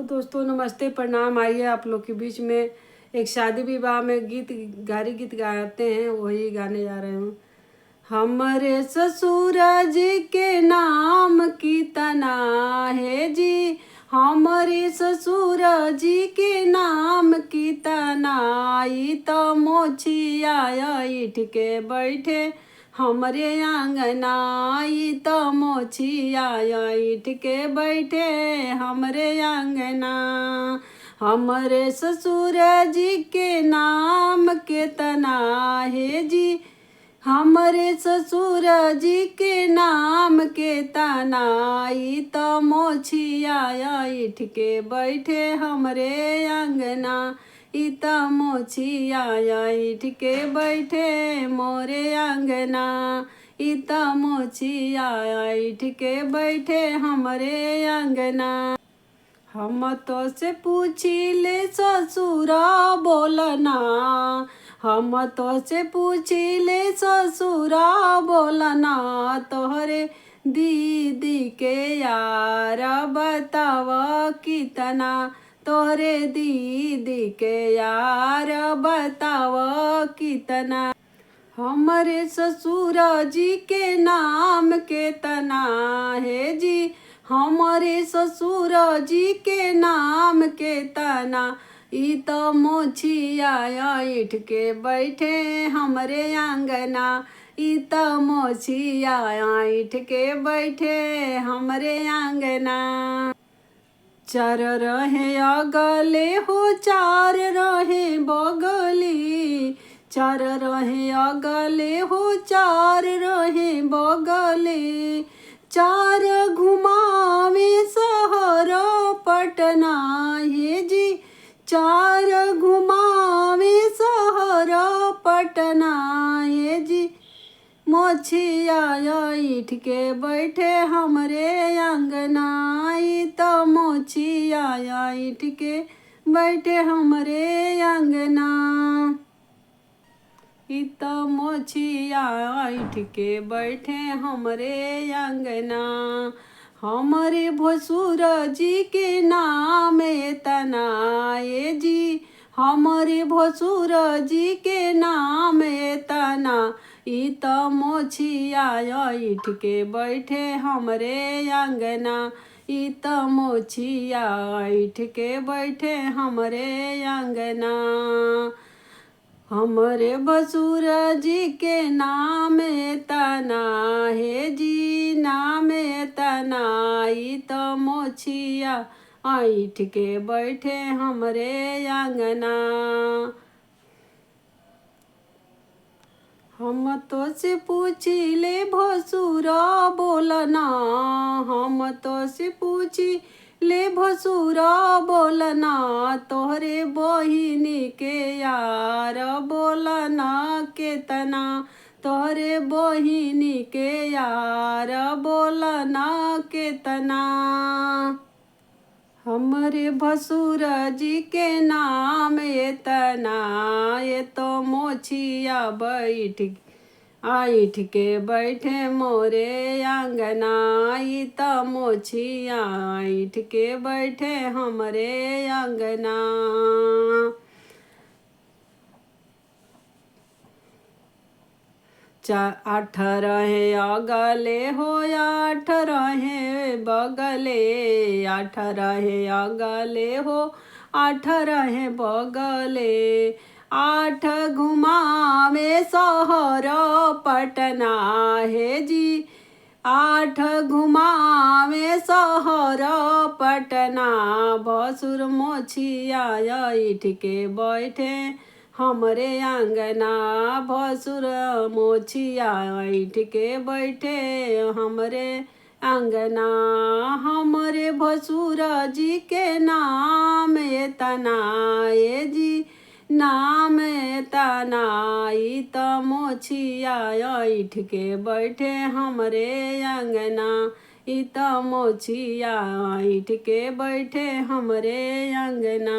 दोस्तों नमस्ते, प्रणाम। आइए आप लोग के बीच में एक शादी विवाह में गीत गारी गीत गाते हैं, वही गाने जा रहे हूँ। हमरे ससुर जी के नाम कितना है जी, हमरे ससुर जी के नाम कितना, ई तो मोछिया ईठ के बैठे हमरे आंगना, ई तो मोछिया ईठ के बैठे हमरे आंगना। हमरे ससुर जी के नाम केतना है जी, हमरे ससुर जी के नाम केतना, ई तो मोछिया ईठ के बैठे हमरे आंगना, ई तो मोछिया ईठ के बैठे मोरे आंगना, ई तो मोछिया ईठ के बैठे हमरे आंगना। हम तो से पूछी ले ससुरा बोलना, हम तो से पूछी ले ससुरा बोलना, तोहरे दीदी के यार बताव कितना, तोहरे दीदी के यार बताव कितना। हमरे ससुर जी के नाम केतना है जी, हमरे ससुर जी के नाम केतना, ई तो मोछिया ईठ के बैठे हमरे आंगना, ई तो मोछिया ईठ के बैठे हमरे आंगना। चार रहे अगले हो चार रहे बगले, चार रहे अगले हो चार रहे बगले, चार घुमावे शहर पटना हे जी, चार घुमावे शहर पटना हे जी। मोछिया ईठ के बैठे हमरे आंगना, ई तो मोछिया ईठ के बैठे हमरे आंगना, ई तो मोछिया ईठ के बैठे हमरे आंगना। हमरे भसुर जी के नाम एतना ए जी, हमरे भसुर जी के नाम एतना, ई तो मोछिया ईठ के बैठे हमरे आंगना, ई तो मोछिया ईठ के बैठे हमरे आंगना। हमरे भसुर जी के नाम एतना हे जी, नाम एतना, ई तो मोछिया ऐठ के बैठे हमरे आंगना। हम तो से पूछी ले भसुरा बोलना, हम तो से पूछी ले भसुरा बोलना, तोहरे बहिनी के यार बोलना केतना, तोहरे बहिनी के यार बोलना केतना। हमरे भसुर जी के नाम एतना, ये तो मोछिया बैठ ऐठ के बैठे मोरे आंगना, ई तो मोछिया ऐठ के बैठे हमरे आंगना। आठ रहे अगले हो आठ रहे बगले, आठ रहे अगले हो आठ रहे बगले, आठ घुमावे शहर पटना हे जी, आठ घुमावे शहर पटना। भसुर मोछिया ईठ के बैठे हमरे आंगना, भसुर मोछिया ईठ के बैठे हमरे आंगना। हमरे भसुर जी के नाम एतना ए जी, नाम एतना, ई तो मोछिया ईठ के बैठे हमरे आंगना, ई तो मोछिया ईठ के बैठे हमरे आंगना।